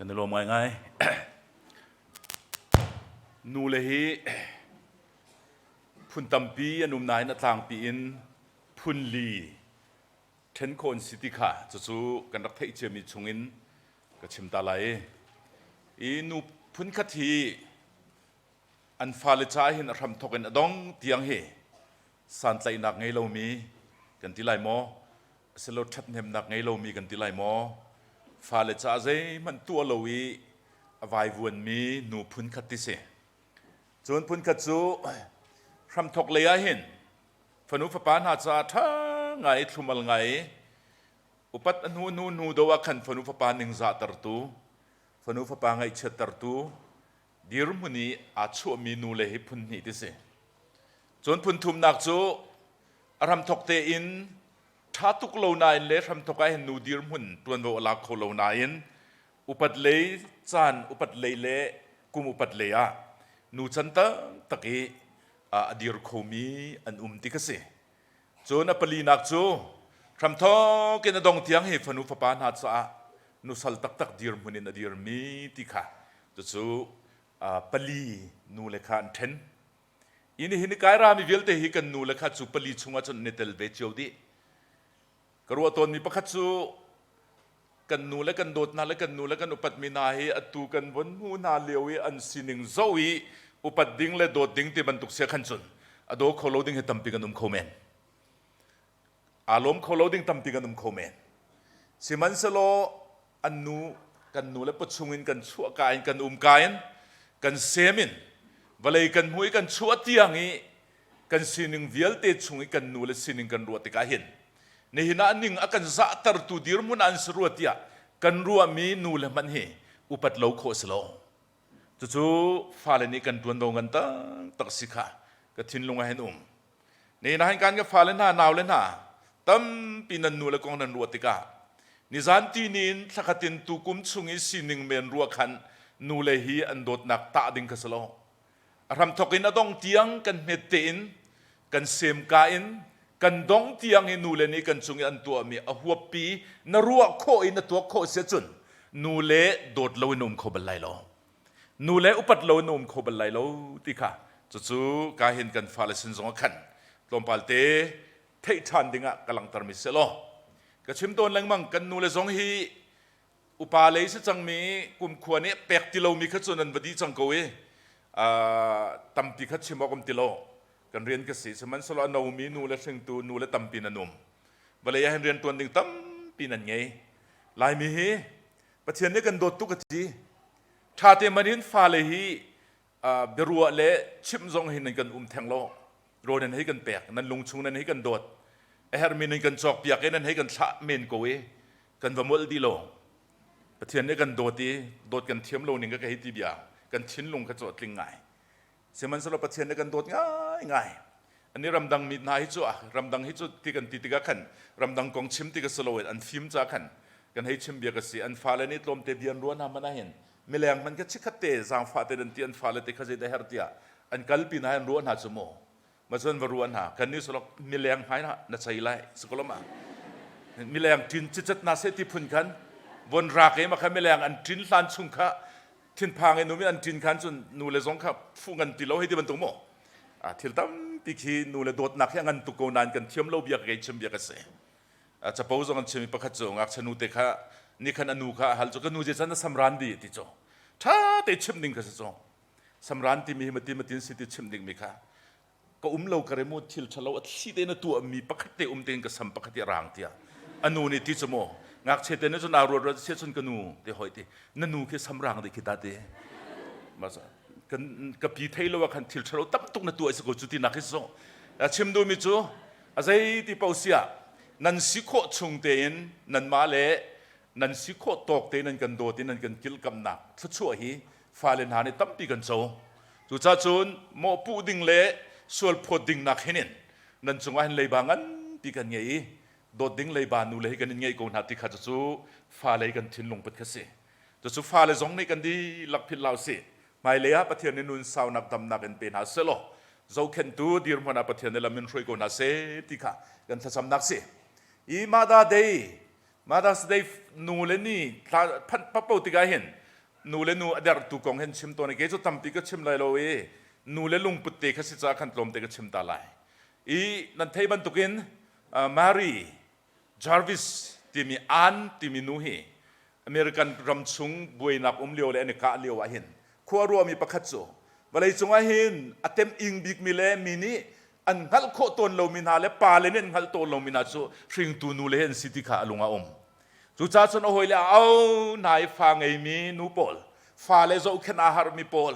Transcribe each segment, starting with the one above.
Kan i lawm ngaingai. Nu le hi phun tampi an um nain a tlangpi in phun li ṭhen khawh an si ti kha cucu kan rak theih ciami chungin ka chim ta lai. I nu phunkhat hi an fale ca hin a hramthawk in a dong tiang hi santlaihnak ngei lomi kan ti lai maw? Asilo ṭhathnemnak ngei lomi kan ti lai maw? Fale caah zeihmanh tuah lo i a vaivuanmi nu phunkhat ti si. Cun phunkhat cu hramthawk lei ah hin fanu fapa hna caah ṭha ngai i thlumal ngai i upat a hnu hnu hnu do ah khan fanu fapa ningzahtertu, fanu fapa ngaihchiattertu dirhmun i aa chuahmi nu le hi phun hnih ti si. Cun phun thumnak cu a hramthawk tein ṭha tuk lo nain le hramthawk ah hin nu dirhmun ṭuanvo a lak kho lo nain upat lei caan upat lei le kum upat lei ah nu can taktak i a dir khomi an um ti kha si. Cun a palinak cu hramthawk in a dong tiang hi fanu fapa hna caah nusal taktak dirhmun in a dirmi ti kha cucu pali nu le kha an ṭhen. Ini hin kai rami vialte hi kan nu le kha cu pali chungah cun an i tel ve cio dih. Ka ruah tawnmi pakhat cu kan nu le kan dawt hna le kan nu le kan upatmi hna hi atu kan von hmu hna lio i an sining zoh i upat ding le dawt ding ti bantuk sia khan cun a daw kho lo ding hi tampi kan um kho men. Aa lawm kho lo ding tampi kan um kho men. Sihmanhsehlaw an nu kan nu le pachung in kan chuah ka in kan um ka in kan sem in vawlei kan hmu i kan chuah tiang i kan sining vialte chung i kan nu le sining kan ruah tikah hin nihin ah ning a kan zahtertu dirhmun ah an si rua tiah kan ruahmi nu le hmanh hi upat lo khawh si lo. Cucu fale nih kan ṭuanvo ngan taktak si kha ka thinlung ah hin um. Nihin ah hin kan ka fale hna naule hna tampi nan nu le kong nan ruah tikah nizan tini in thlakhat in tukum chung i sining men ruah khan nu le hi an dawtnak tah ding kha si lo. A hramthawk in a dong tiang kan hmet tein kan semka in kan dong tiang i nu le nih kan cung i an tuahmi a huappi na ruah khawh i na tuak khawh si ahcun nu le dawt lo in um kho bal lai lo. Nu le upat lo in um kho bal lai lo ti kha cucu ka hin kan fale sin zong ah khan tlawmpal te theih ṭhan ding ah ka langhtermi si law ka chim tawn lengmang. Kan nu le zong hi upa lei si cangmi kumkhua nih pek ti lomi kha cu nan va dih cang ko i tampi kha chim awk um ti lo, kan rian ka si. Sihmanhsehlaw a nomi nu le hringtu nu le tampi nan um. Vawlei ah hin rian ṭuan ding tampi nan ngei. Laimi hi Pathian nih kan dawt tuk a ti. Ṭha te man in fale hi biaruah le chimh zong hi nan kan um theng lo. Rawl nan hei kan pek, nan lungchung nan hei kan dawt, a herhmi nan kan cawkpiak i nan hei kan thlah men ko i kan va molh dih lo. Pathian nih kan dawt i dawt kan thiam lo ning ka hei ti bia kan thinlung kha cu a tling ngai. Sihmanhsehlaw Pathian nih kan dawt ngaingai. Ani ramdang mi hna hi cu ramdang hi cu ti kan ti tikah khan ramdang kong chim ti ka si loin an fim ca khan kan hei chim bia ka si. An fale nih tlawmte bia an ruah hna hmanh ahhin mileng hmanh kha chikkhat te zaangfah te an ti an fale te kha zeidah herh tiah an kalpi hna an ruah hna cu mu ma cun va ruah hna. Kan nih solok mileng hmai na chei lai sikolom ah mileng ṭin cicet na se ti phun khan von rak i ma kha mileng an ṭin hlan chung kha thinphang in um in an ṭin khan cun nu le zong kha fu ngan ti lo hei ti bantuk mu thil tampi khi nu le dawtnak hi a ngan tuk ko nain kan thiam lo bia ka chim bia ka si. Capo zong an chim i pakhat cu ngakchia nu te kha ni khan a nu kha a hal cu, ka nu zei can na samran di ti cu ṭha te chim ding kha si cu. Samran timi hi mati matin si ti chim ding mi kha ka um lo ka remu thil ṭhalo a thli te na tuah mi pakhat te um tein ka sam pakhat i rang tiah a nu nih ti cu mu. Ngakchia te nih cun aa ruat ruat sia cun ka nu te hoi ti na nu khi samrang di khi ta ti kan ka pi thei lo ah khan thil ṭhalo tam tuk na tuah si ko cu ti nak hi so chim duhmi cu a zei ti paoh siah nan si khawh chung tein nanmah le nan si khawh tawk tein nan kan dawt in nan kan kilkamnak thluachuah hi fale hna nih tampi kan co. Cucaah cun mawhpuh ding le sual phawt ding nak hin in nan cungah hin leiba nganpi kan ngei i dawt ding leiba nu le hi kan in ngeih ko hna ti kha cucu fale kan thinlung put kha si. Cucu fale zong nih kan dihlak philh hlah usih. Hmailei ah Pathian nih nun saunak damnak in pe hna sehlaw zohkhenhtu dirhmun ah Pathian nih lam in hruai ko hna seh ti kha kan thlacamnak si. I Mother Day Mother's Day nu le ni thla phanh papo tikah hin. Nu le nu a dertu kong hin chim tawn i kei cu tampi ka chim lai lo i nu le lungput te kha si caah khan tlawmte ka chim ta lai. I nan theih bantukin Mary Jarvis timi Ann timi nu hi American ram chung buainak um lio le an i kah lio ah hin khua ruahmi pakhat cu vawleicung ah hin a tem ing bikmi le mi nih an hngalh khawh tawn lomi hna le pale nih an hngalh tawn lomi hna cu hringtu nu le he an si ti kha a lung a um. Cucaah cun a hawile a au hna i fa ngeimi nu pawl, fale zohkhenh aa harhmi pawl,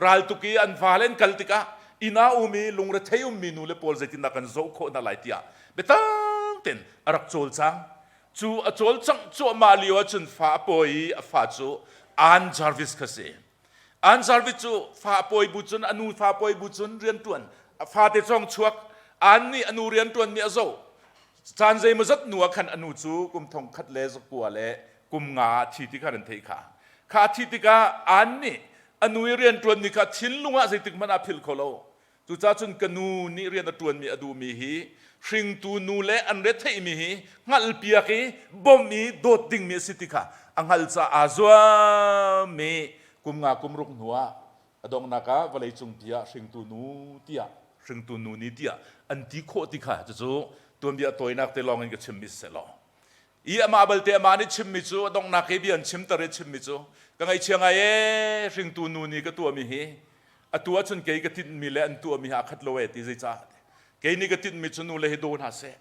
raltuk i an fale an kal tikah inn ah um i lungrethei ummi nu le pawl zeitindah kan zoh khawh hna lai tiah biatak tein a rak cawlcang. Cu a cawlcangh cuahmah lio ahcun fa a pawi i a fa cu Ann Jarvis kha si. Ann Jarvis cu fa a pawi bu cun a nu fa pawi bu cun rianṭuan a fate cong chuak Ann nih a nu rianṭuanmi a zoh. Caan zeimawzat hnu ah khan a nu cu kum thong khat le zakua le kum nga ah thi ti kha an theih kha. Kha a thih tikah Ann nih a nu i rianṭuanmi kha thinlung ah zeitik hmanh ah philh kho lo. Cucaah cun ka nu nih rian a ṭuanmi a duhmi hi hringtu nu le an retheihmi hi hngalhpiak i bawmh i dawt dingmi a si ti kha a hngalh caah aa zuam i kum nga kum ruk hnuah a donghnak ah vawleicung pi ah hringtu nu tiah hringtu nu ni tiah an ti khawh ti kha cucu tuanbia tawinak te lawng in ka chimmi si seh law i amah balte amah nih chimmi cu a donghnak i bia an chimter i chimmi cu ka ngaihchia ngai ee hringtu nu nih ka tuahmi hi atu ahcun kei ka tinhmi le an tuahmi hi aa khat lo ee ti zeicah kei nih ka tinhmi cu nu le hi daw hna seh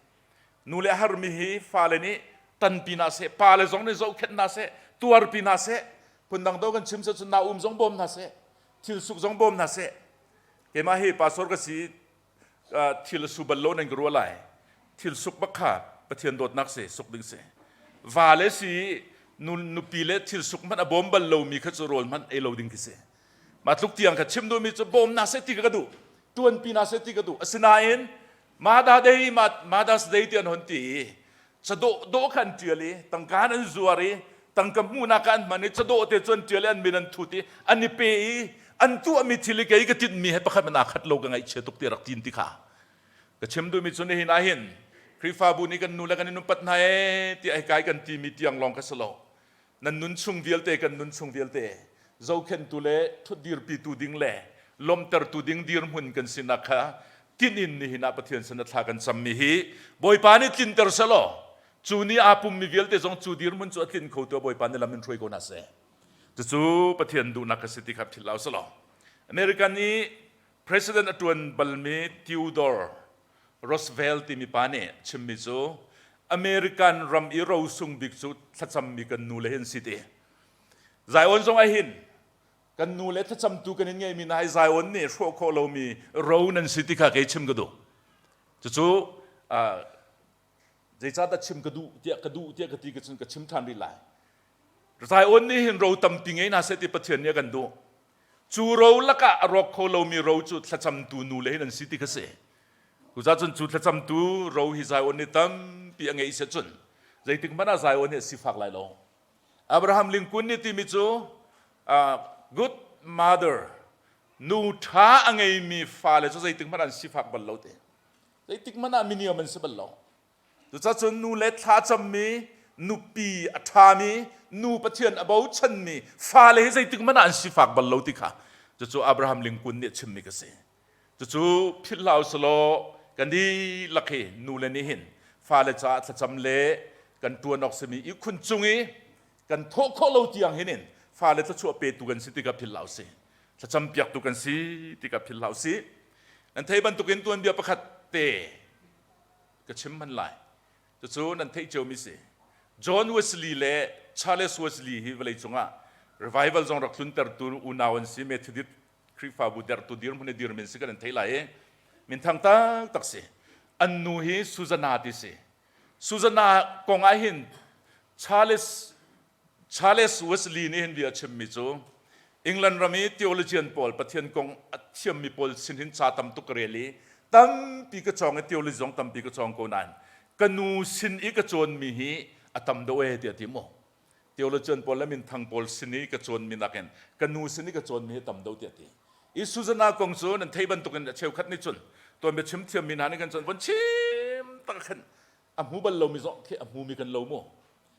nu le harmi hi fale nih tanpi hna seh pale zong nih zohkhenh hna seh tuarpi hna seh phundang do kan chim seh cun na um zong bawm hna seh thil suk zong bawm hna seh keimah hi pastor ka si thil a su bal lo nan ka ruah lai thil suk bak kha Pathian dawtnak si suk ding si va le si nupi le thil suk hmanh a bawm bal lomi kha cu rawl hmanh ei lo ding khi si mah tluk tiang kha chim duhmi cu bawm na seh ti ka duh tuanpi na seh ti ka duh asinain Mother Day Mother's Day ti an hon ti i cadawh dawh kha an ṭial i tangka an zuar i tangka hmuhnak ah an hman i cadawh te cu an ṭial i an min an thut i an i pe i an tuahmi thil i kei ka tinhmi he pakhat man aa khat lo ka ngaihchia tuk ti rak tin ti kha ka chim duhmi cu nihin ah hin Khrihfabu nih kan nu le kan in upat hna ee tiah hika i kan timi tiang lawng ka si lo nan nun chung vialte kan nun chung vialte zohkhenhtu le ṭhutdirpitu ding le lawmhtertu ding dirhmun kan sinak kha tinh in nihin ah Pathian sin a thla kan cammi hi Bawipa nih tlinter selaw cu ni aa pummi vialte zong cu dirhmun cu a tlin kho tu Bawipa nih lam in hruai ko hna seh. Cucu Pathian duhnak a si ti kha philh lo selaw American i president a ṭuan balmi Theodore Roosevelt timi pa nih chimmi cu American ram i rosung bik cu thlacammi kan nu le hin si ti. Zion zong ah hin kan nu le thlacamtu kan in ngeimi hna hi Zion nih hrawh khawh lomi ro nan si ti kha kei chim ka duh. Cucu zeicahdah chim ka duh tiah ka duh tiah ka ti ka cun ka chim ṭhan rih lai. Zion nih hin ro tampi ngei hna seh ti Pathian nih a kan duh. Cu ro lakah a rawk kho lomi ro cu thlacamtu nu le hin an si ti kha si. Cucaah cun cu thlacamtu ro hi Zion nih tampi a ngeih si cun zeitik hmanh ah Zion hi a sifak lai lo. Abraham Lincoln nih timi cu good mother nu ṭha a ngeimi fale cu zeitik hmanh an sifak bal lo te. Zeitik hmanh ah miniam an si bal lo. Cucacun nu le thlacammi, nupi a ṭhami, nu Pathian a bochanmi fale hi zeitik hmanh ah an sifak bal lo ti kha cucu Abraham Lincoln nih a chimmi ka si. Cucu philh hlah usulaw kan dihlak hi nu le nih hin fale caah thlacam le kan ṭuan awk simi ihkhun cung i kan thawh khawh lo tiang hin in fale thluachuah petu kan si ti kha philh hlah usih. Thlacam piaktu kan si ti kha philh hlah usih. Nan thei bantukin tuanbia pakhat te ka chim hman lai. Cucu nan theih ciomi si. John Wesley le Charles Wesley hi vawleicung ah revival zong rak tluntertu unau an si. Methodist Khrihfabu dertu dirhmun i dirmin si kan an theih lai i minthang taktak si. An nu hi Susanna ti si. Susanna kong ah hin Charles Charles Wesley nih hin bia a chimmi cu England ram i theologian pawl Pathian kong a thiammi pawl sin hin ca tam tuk ka rel i tampi ka cawng i theology zong tampi ka cawng ko nain ka nu sin i ka cawnmi hi a tam deuh ee tiah a ti mu. Theologian pawl le minthang pawl sin i ka cawnmi nakin ka nu sin i ka cawnmi hi tam deuh tiah a ti. I Susanna kong cu nan theih bantukin a cheukhat nih cun tuanbia chim thiammi hna nih kan cun von chim tak khan a hmu bal lomi zong khi a hmumi kan lo mu.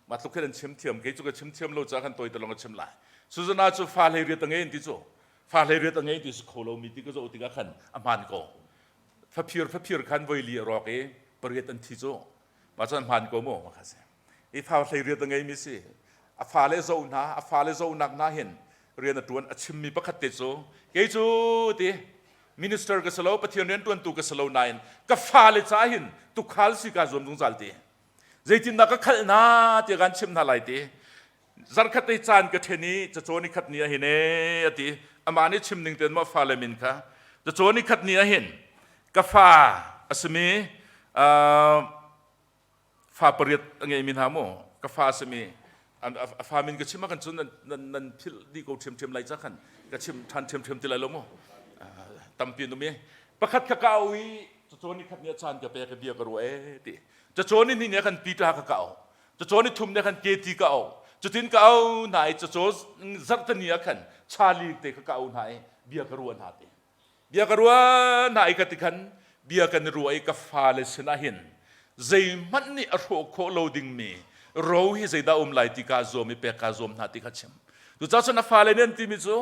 Mah tluk khin an chim thiam. Kei cu ka chim thiam lo caah khan tawi te lawng ka chim lai. Susanna cu fa hlei riat a ngei an ti cu. Fa hlei riat a ngei ti si kho lomi ti ka zoh tikah khan a hmaan ko. Faphir faphir khan voi li a rawk i pariat an thi cu. Mah cu an hmaan ko mu ma kha si. I fa hlei riat a ngeimi si. A fale zoh hna, a fale zohnak hna hin rian a ṭuan a chimmi pakhat te cu kei cu ti minister ka si lo Pathian rian ṭuantu ka si lo nain ka fale ca hin tukhal si kaa zuam zungzal ti. Zeitindah ka khalh hna tiah kan chimh hna lai ti. Zarkhat te caan ka ṭhen i cacawn i khat ni ah hin ee a ti. Amah nih chim ning tein maw fale min kha cacawn i khat ni ah hin ka fa a simi fa pariat a ngeimi hna mu ka fa a simi a fa min ka chim ah kan cun nan nan philh dih ko ṭhiamṭhiam lai ca khan ka chim ṭhan ṭhiamṭhiam ti lai lo mu tampi an um i pakhat kha ka au i cacawn ni khat ni a caan ka pek i bia ka ruah ee ti cacawn ni hnih ni ah khan Peter ka ka au cacawn ni thum ni ah khan Katie ka au cutin ka au hna i cacaw zarhteni ah khan Charlie te kha ka au hna i bia ka ruah hna ti Bia ka ruah hna i ka ti khan bia kan i ruah i ka fale sinah hin zeihmanh nih a hrawh khawh lo dingmi ro hi zeidah um lai ti kaa zuam i pek kaa zuam hna ti kha chim. Cucaah cun a fale nih an timi cu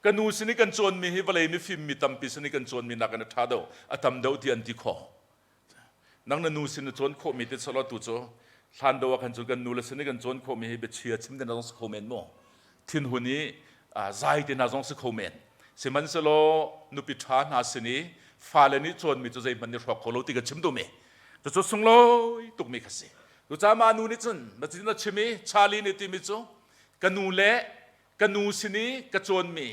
ka nu sin i kan cawnmi hi vawlei mifim mi tampi sin i kan cawnmi nakin a ṭha deuh, a tam deuh ti an ti khawh. Nang na nu sin na cawn khawhmi ti selaw tu cu hlan do ah khan cun kan nu le sin i kan cawn khawhmi hi biachia chim te hna zong si kho men mu. Thinhun i zai te hna zong si kho men. Sihmanhsehlaw nupi ṭha hna sin i fale nih cawnmi cu zeihmanh nih hrawk kho lo ti ka chim duhmi. Cucu sunglawi tukmi kha si. Cucaah mah nu nih cun na cin na chim i Charlie nih timi cu ka nu le ka nu sin i ka cawnmi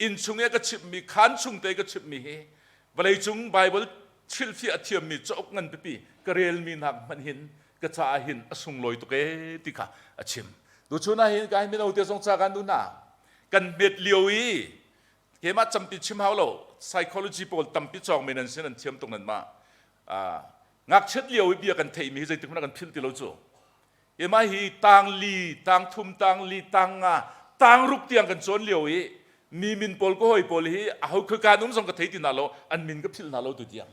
innchung i a ka chimhmi khaan chung te ka chimhmi hi vawleicung Baibal hrilhfiah a thiammi cauk ngan pipi ka relmi hna hmanh hin ka caah hin a sunglawi tuk ee ti kha a chim. Tuchun ah hin ka mino te zong ca kan duh hna. Kan hmet lio i keimah campi chim hau lo psychology pawl tampi cawng men an sin an thiam tuk nan mah ngakchiat lio i bia kan theihmi hi zeitik hmanh kan philh ti lo cu Keimah hi tang li, tang thum, tang li, tang nga, tang ruk tiang kan cawn lio i mi min pawl ka hawi pawl hi aho khika um zong ka thei ti hna lo, an min ka philh hna lo tu tiang.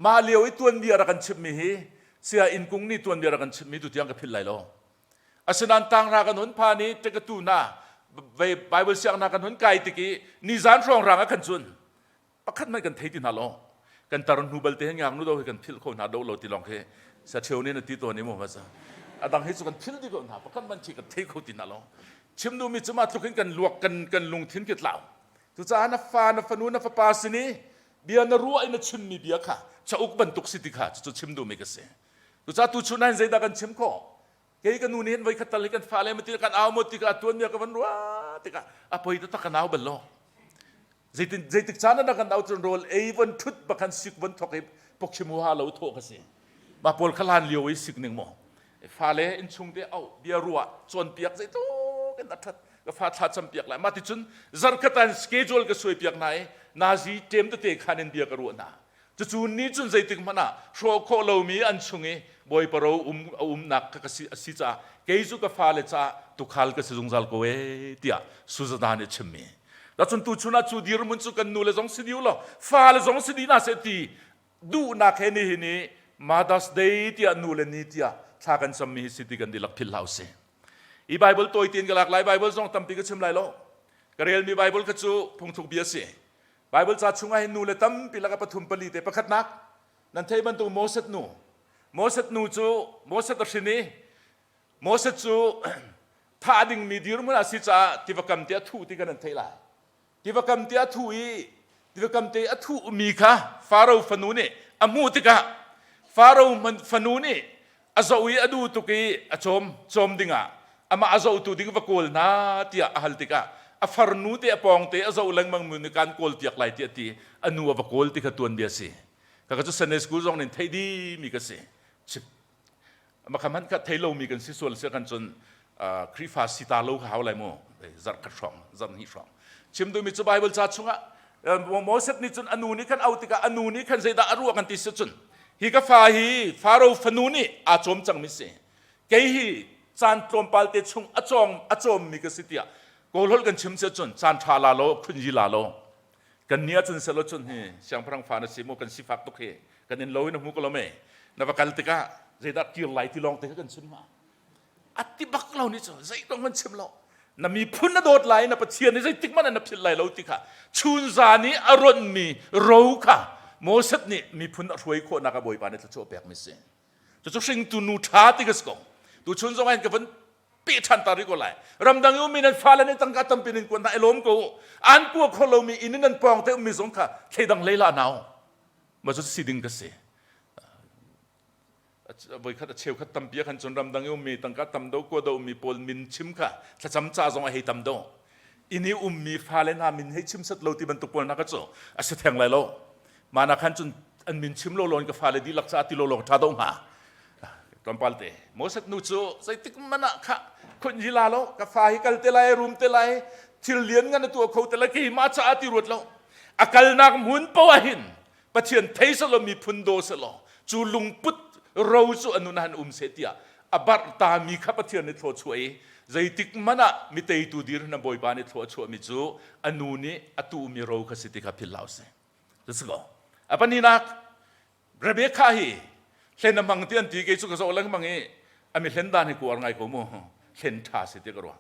Mah lio i tuanbia rak kan chimhmi hi saya inn kung nih tuanbia rak kan chimhmi tu tiang ka philh lai lo. Asinain tanghra kan hun phan i ṭekatu hna Bible siangna kan hun kai tik i nizan hrawng rang ah khan cun pakhat hmanh kan thei ti hna lo kan tar hnu balte hin ngaknu do hi kan philh kho hna do lo ti lawng khi satheo nih na ti tawn i mu hmasa adang hi cu kan phil dih ko hna pakhat hmanh khi kan thei kho ti hna lo chim duhmi cu mah tluk in kan luak kan kan lungthin khi tlau cucaah na fa na fanu na fapa sin i bia na ruah i na chimmi bia kha chauk bantuk si ti kha cucu chim duhmi ka si cucaah tu chun ah zeidah kan chim khawh kei ka nu nih hin voikhat tal hi kan fale ma ti kan au mo tikah tuan bia ka van ruah tikah a poi taktak kan au bal lo Zeitin zeitik caan ah kan au cun rawl ei von thut bakhan sik von thok i pokchim huha lo thawh ka si. Mah pawl kha hlan lio i sik ning maw. Fale innchung te au bia ruah cawnpiak zeitluk in a that ka fa thla cam piak lai mah ti cun zarkhat an schedule ka suai piak hna i nazi ṭem tete khan in bia ka ruah hna Cucu ni cun zeitik hmanh ah hrawh khawh lomi an chung i Bawipa ro um a umnak kha ka si a si caah kei cu ka fale caah tuukhal ka si zungzal ko ee tiah Suzana nih a chimmi. Cun tuchun ah cu dirhmun cu kan nule zong si dih law fale zong si dih hna seh ti duhnak he nihin i Mother's Day tiah nule ni tiah thla kan cammi hi si ti kan dihlak philh hlah usih. I Bible tawi tein ka lak lai Bible zong tampi ka chim lai lo. Ka relmi Bible kha cu phungthluk bia a si. Bible ca chungah hin nu le tampi laka pathum pali te pakhatnak nan thei bantuk Moses nu Moses nu cu Moses a hrin i Moses cu thah dingmi dirhmun a si caah tiva kam te a thuh ti kan an theih lai tiva kam te a thuh i tiva kam te a thuh mi kha Faro fanu nih a hmuh tikah Faro fanu nih a zoh i a duh tuk i a cawm cawm dingah amah a zohtu ding va kawl hna tiah a hal tikah a farnu te a pawng te a zoh lengmang mi nih kan kawl piak lai tiah ti a nu a va kawl ti kha tuanbia si kaka cu Sunday school zong nin thei di mi ka si makha hmanh kha thei lomi kan si sual sia kan cun Khrihfa si ta lo kha hau lai mu zarh khat hrawng zarh hnih hrawng chim duhmi cu Bible ca chungah Moses nih cun a nu nih khan au tikah a nu nih khan zeidah a ruah kan ti si cun hi ka fa hi Faro fanu nih aa cawm cangmi si kei hi caan tlawmpal te chung a cawng a cawmmi ka si tiah kawlholh kan chim si cun caan ṭha la lo khun yi la lo kan ni ahcun selo cun hi siangpahrang fa na si mu kan sifak tuk hi kan in lo in na hmu ko lo me na va kal tikah zeidah kir lai ti lawng te kha kan chim ma. A ti bak lo ni cu zei kong hmanh chim lo. Na miphun na dawt lai na Pathian nih zeitik hmanh na philh lai lo ti kha chunzan i a ronhmi ro kha Moses nih miphun a hruai khawhnak ah Bawipa nih thluachuah pekmi si. Cucu hringtu nu ṭha ti ka si ko. Tuchun zong ah hin ka vun peh ṭhan ta rih ko lai. Ramdang i ummi nan fale nih tangka tampi nan kuat hna i lawm ko u. An kua kho lomi inn in nan pawng te ummi zong kha thleidang hlei hlah hna u. Mah cu si ding ka si. Voikhat a cheukhat tampi ah khan cun ramdang i ummi tangka tam do kua do ummi pawl min chim kha thlacam ca zong a hei tam do. Inn i ummi fale hna min hei chim set lo ti bantuk pawl hna kha cu a si theng lai lo. Mah na khan cun an min chim lo lawn ka fale dihlak caah ti lo lawng ṭha do hnga. Tlawmpal te. Moses nu cu zeitik man ah kha khun hi la lo ka fa hi kal te lai rum te lai thil lian ngan a tuah kho te lai keimah caah ti ruat lo. A kalnak hmun poah hin Pathian thei selaw miphun daw selaw cu lungput ro cu a nun han um seh tiah a barh ta mi kha Pathian nih thlaw chuah i zeitik hmanh ah mi teitu dir na Bawipa nih thlaw a chuahmi cu a nu nih a tuhmi ro kha si ti kha philh hlah usih. Cu ko. A pahnihnak Rebecca hi hlen a hmang ti an ti kei cu ka zoh lengmang i a mi hlen dan hi kuar ngai ko mu hlen ṭha si ti ka ruah.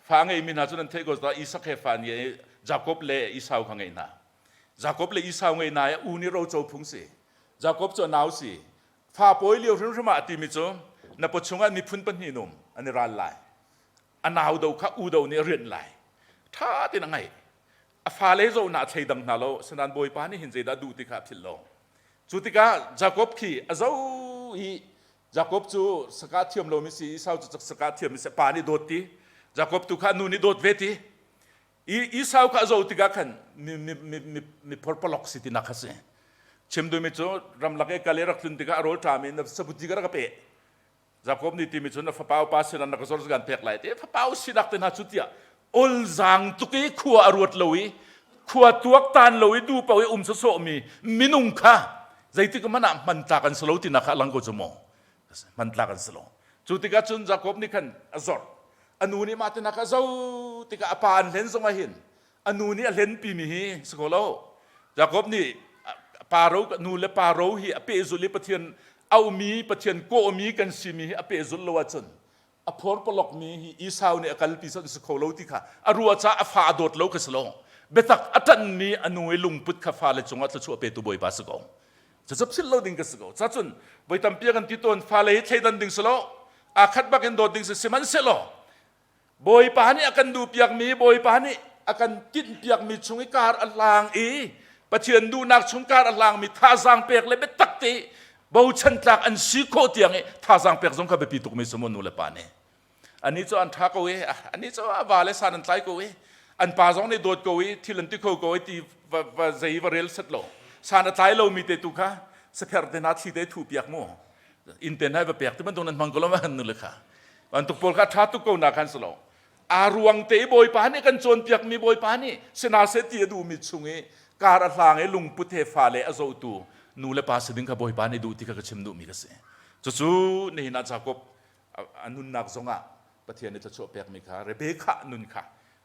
Fa ngeimi hna cu nan theih ko ta Isak he fa ngei Jakob le Esau kha ngei hna. Jakob le Esau ngei hna i u nih roco phung si. Jakob cu a nau si. Fa pawi lio hrimhrim ah a timi cu na paw chungah miphun pahnih num an i ral lai. A nau do kha u do nih a rianh lai. Ṭha tein a ngaih. A fale zohnak a thleidang hna lo. Asinain Bawipa nih hin zeidah a duh ti kha a philh lo. Cu tikah Jakob khi a zo i Jakob cu saka thiam lomi si Esau cu saka thiammi si pa nih dawt ti. Jakob tu kha nu nih dawt ve ti. I Esau kha a zoh tikah khan mi mi mi mi mi phorpalok si tinak kha si. Chim duhmi cu ramlak i kal i rak tlun tikah a rawl ṭam i na sabuti ka rak ka pe. Jakob nih timi cu na fapa upa sinah na ka zor kan pek lai ti fapa sinak te hna cu tiah olzaang tuk i khua a ruat lo i khua tuak tan lo i du paoh i um sawsawh mi minung kha zeitik hmanh ah hmantlak an si lo tinak kha a lang ko cu maw hmantlak an si lo cu tikah cun Jakob nih khan a zor a nu nih mah tinak a zo tikah a pa an hlen zong ah hin a nu nih a hlenpi mi hi si ko lo Jakob nih pa ro nu le pa ro hi a pehzulh i Pathian aumi Pathian kawhmi kan simi hi a pehzulh lo ahcun a phorpalok mi hi Esau nih a kalpi san si kho lo ti kha a ruah caah a fa a dawt lo kha si lo biatak a ṭanhmi a nu i lungput kha fale cungah thluachuah petu Bawipa si ko cucu philh lo ding ka si ko cacun voi tampi kan ti tawn fale hi thleidan ding si lo aa khat bak in dawt ding si sihmanhsehlaw Bawipa nih a kan duhpiakmi, Bawipa nih a kan tinhpiakmi chung i kar a hlang i Pathian duhnak chung kar a hlangmi thazaang pek le biatak te bochan tlak an si khawh tiang i thazaang pek zong kha biapi tukmi si mu nu le pa nih. Ani cu an ṭha ko i ani cu a va le san an tlai ko i an pa zong nih dawt ko i thil an ti kho ko i ti va, va zei va rel set lo san a tlai lomi te tu kha sapher te hna thli te thu piak mu inn te hna va pek ti bantuk nan hmang ko lo ma nu le kha bantuk pawl kha ṭha tuk ko na khan si lo aa ruang te i bawipa nih kan cawnpiakmi bawipa nih sina seh ti a duhmi chung i kar a hlang i lungput he fale a zohtu nu le pa si ding kha bawipa nih duh ti kha ka chim duhmi ka si cucu nihin ah Jakob a nunnak zongah Pathian nih thluachuah pekmi kha Rebekah nun kha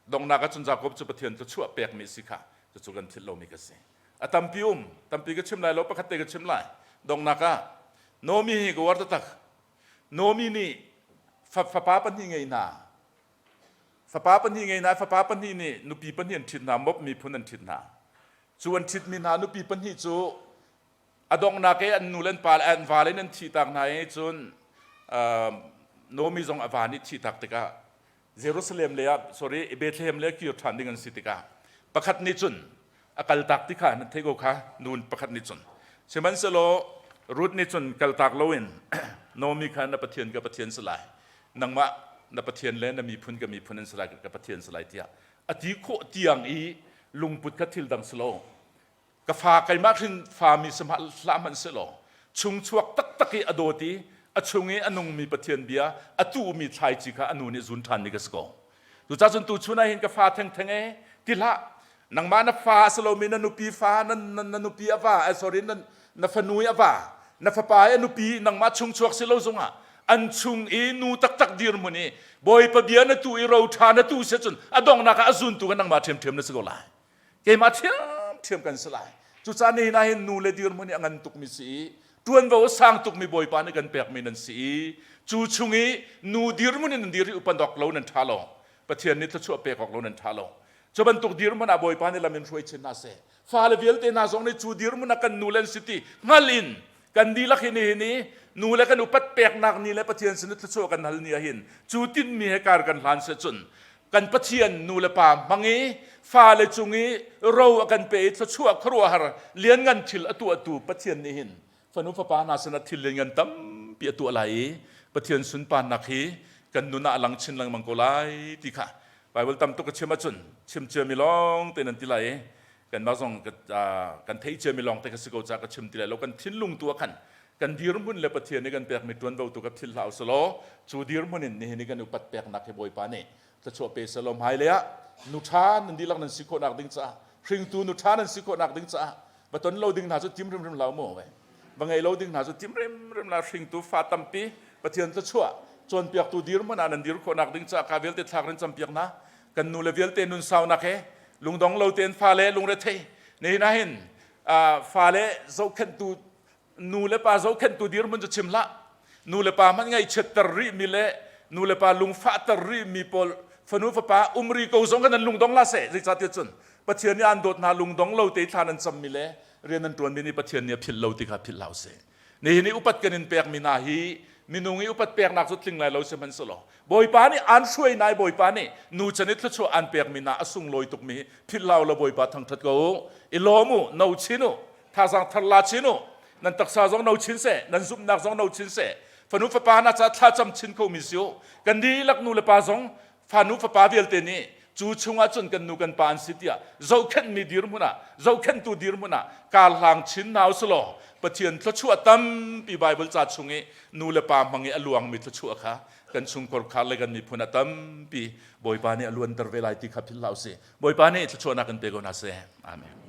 donghnak ah cun Jakob cu Pathian thluachuah pekmi si kha cucu kan philh lomi ka si a tampi um tampi ka chim lai lo pakhat te ka chim lai donghnak ah Nomi hi ka uar taktak Nomi nih fapa pahnih ngei hna. Fapa pahnih ngei hna, fapa pahnih nih nupi pahnih an ṭhit hna, Moab miphun an ṭhit hna. Cu an ṭhitmi hna nupi pahnih cu a donghnak i an nu le an pa le an vale an thihtak hna i cun Nomi zong a va nih thihtak tikah Jerusalem le ah sorry Bethlehem le kir ṭhan ding an si tikah pakhat nih cun a kaltak ti kha nan theih ko kha nun pakhat nih cun sihmanhsehlaw Ruth nih cun kaltak loin Naomi kha na Pathian ka Pathian si lai nangmah na Pathian le na miphun ka miphun an si lai ka Pathian si lai tiah a ti khawh tiang i lungput kha thil dang si lo ka fa keimah hrin fa mi si hlah hmanh sehlaw chungchuak taktak i a dawt i a chung i a nungmi Pathian bia a tuhmi thlaici kha a nu nih zun ṭhanmi ka si ko. Cucaah cun tuchun ah hin ka fa thengtheng e ti hlah nangmah na fa a si lomi na nupi fa na, na, na nupi a va eh, sorry na, na fanu i a va na fapa i a nupi nangmah chungchuak si lo zongah an chung i nu taktak dirhmun i Bawipa bia na tu i ro ṭha na tu si cun a donghnak ah a zuntu kha nangmah ṭhiamṭhiam na si ko lai. Keimah ṭhiamṭhiam kan si lai. Cucaah nihin ah hin nu le dirhmun hi a ngan tukmi si i Ṭuanvo a sang tukmi Bawipa nih kan pekmi nan si i cu chung i nu dirhmun in nan dir i upat awk lo nan ṭha lo. Pathian nih thluachuah pek awk lo nan ṭha lo. Cu bantuk dirhmun ah Bawipa nih lam in hruai chin hna seh. Fale vialte hna zong nih cu dirhmun ah kan nu le an si ti hngal in kan dihlak hi nihin i nu le kan upat peknak ni le Pathian sin i thluachuah kan hal ni ah hin cu tinhmi he kar kan hlan seh cun kan Pathian nu le pa hmang i fale cung i ro a kan pe i thluachuah khuaruahhar lianngan thil a tuahtu Pathian nih hin fanu fapa hna sinah thil lianngan tampi a tuah lai i Pathian sunparnak hi kan nun ah a lang chin lengmang ko lai ti kha Bible tam tuk ka chim ahcun chim ciami lawng te nan ti lai i kanmah zong kan theih ciami lawng te ka si ko caah ka chim ti lai lo. Kan thinlung tu ah khan kan dirhmun le Pathian nih kan pekmi ṭuanvo tu ka philh hlah usalaw cu dirhmun in nihin i kan upat peknak hi Bawipa nih thluachuah pe selaw hmailei ah nu ṭha nan dihlak nan si khawhnak ding caah, hringtu nu ṭha nan si khawhnak ding caah, va ton lo ding hna cu tim hrimhrim hlah mu, va ngei lo ding hna cu tim hrimhrim la. Hringtu fa tampi Pathian thluachuah cawnpiaktu dirhmun ah nan dir khawhnak ding caah ka vialte thlak nan campiak hna. Kan nu le vialte nun saunak he, lungdong lo tein fale lungrethei nihin ah hin fale zohkhenhtu, nu le pa zohkhenhtu dirhmun cu chim hlah, nu le pa hmanh ngaihchiatter rih mi le nu le pa lungfahter rih mi pawl fanu fapa um ri ko zong kan nan lungdong la seh. Zeicahtiah cun Pathian nih an dawt hna. Lungdong lo te thla nan cam mi le rian nan tuan mi nih Pathian nih a philh lo ti kha philh hlah usih. Nihin i upat kan in pekmi hna hi minung i upat peknak cu tling lai lo sihmanhsehlaw Bawipa nih aan hruai nai, Bawipa nih nu chan i thluachuah aan pekmi hna a sunglawi tukmi hi philh hlah u law Bawipa thangṭhat ko u. I lawm u, no chin u, thazaang thar la chin u, nan taksa zong no chin seh, nan zumhnak zong no chin seh. Fanu fapa hna caah thlacam chin khomi si u. Kan dihlak nu le pa zong fanu fapa vialte nih cu chungah cun kan nu kan pa an si tiah zohkhenhmi dirhmun ah, zohkhenhtu dirhmun ah kar hlang chin hna usulaw Pathian thluachuah tampi Bible ca chung i nu le pa hmang i a luangmi thluachuah kha kan chungkhar khar le kan miphun ah tampi Bawipa nih a luanter ve lai ti kha philh hlah usih. Bawipa nih thluachuahnak kan pe ko hna seh. Amen.